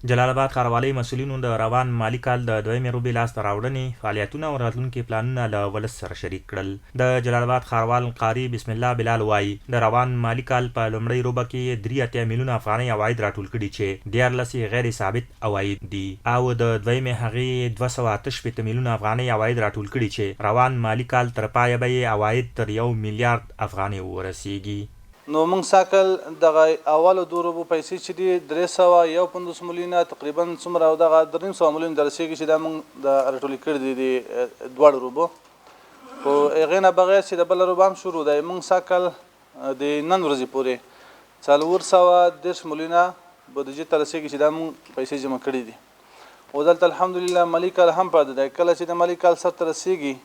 جلال اباد ښاروالۍ مسؤلینو د روان مالي کال د دویمې ربع لاسته راوړنې، فعالیتونه او راتلونکي پلانونه له ولس سره شریک کړل. د جلال اباد ښاروال قاري بسم الله بلال وايي، د روان مالي کال په لومړۍ ربع کې یې 83 میلیونه افغانۍ عواید راټول کړي چې 13 یې غیر ثابت عواید دي او د دویمې هغې یې 268 میلیونه افغانۍ عواید راټول کړي چې روان مالي کال تر پایه به یې عواید تر یو میلیارد افغانیو ورسېږي. نو موږ سږکال دغه اولو دوو ربعو پیسې چې دي 351 میلیونه تقریبا څومره او دغه 350 میلیون ته رسېږي چې دا موږ د راټولې کړې دي د دواړو ربعو. خو هغې نه بغیر چې د بله ربع هم شروع دی، موږ سږکال د نن ورځې پورې 430 میلیونه بودیجې ته رسېږي چې دا موږ پیسې جمع کړې دي. او دلته الحمدلله مالي کال هم پاتې دی، کله چې د مالي کال سر ته رسېږي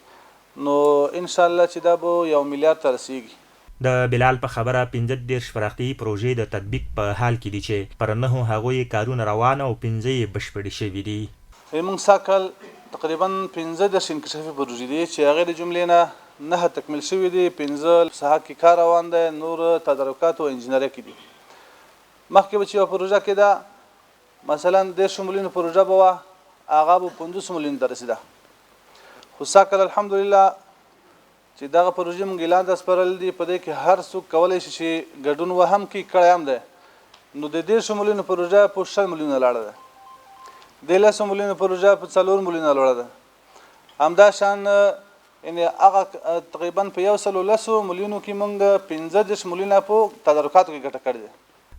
نو انشاءالله چې دا به یو میلیارد ته رسېږي. د بلال په خبره، 35 پراختیايي پروژې د تطبیق په حال کې دي چې پر نهو هغو یې کارونه روان او پنځه یې بشپړې شوې دي. موږ سږ کال تقریباً 35 انکشافي پروژې دي چې هغې د جملې نه نهه تکمیل شوې دي، پنځه په ساحه کې کار روان دی، نور تدارکات او انجینري کې دي. مخکې به چې یوه پروژه کېده، مثلاً دېرشو میلیونو پروژه به وه، هغه به پنځوسو میلیونو ته رسېده، خو سږ کال الحمدلله چې دغه پروژې مونږ اعلان ته سپارلې دي، په دې کې هر څوک کولای شي چې ګډون وهم کوي، کړی هم دی. نو د دېرشو میلیونو پروژه په 20 میلیونه لاړه ده، د لسو میلیونو پروژه په 4 میلیونه لوړه ده. همدا شان یعنې هغه تقریبا په یو سلو لسو میلیونو کې مونږ 35 میلیونه په تدارکاتو کې ګټه کړې ده.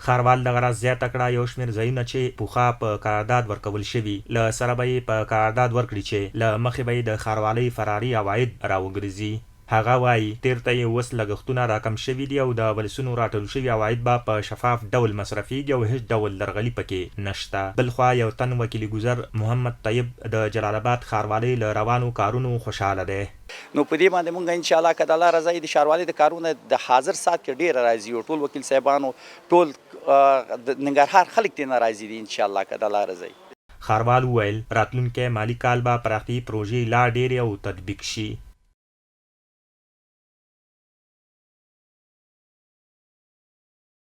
ښاروال دغه راز زیاته کړه، یو شمېر ځایونه چې پخوا په قرارداد ورکول شوي، له سره به یې په قرارداد ورکړي چې له مخې به یې د ښاروالۍ فراري عواید راوګرځي. هغه وايي، تېر ته یې اوس لګښتونه راکم شوي دي او د ولسونو راټول شوي عواید به په شفاف ډول مصرفېږي او هېڅ ډول درغلي په کې نه شته. بل خوا یو تن وکیل ګذر محمد طیب د جلال اباد ښاروالۍ له روانو کارونو خوشحاله دی. نو په دې باندې مونږ ان شاء الله که د الله رضا وي د ښاروالۍ د کارونه د حاضر ساعت کې ډېر راضي یو، ټول وکیل صاحبانو ټول د ننګرهار خلک ترې نه راضي دي ان شاء الله که د الله رضا وي. ښاروال وویل، راتلونکی مالي کال به پراختیايي پروژې لا ډېرې او تطبیق شي.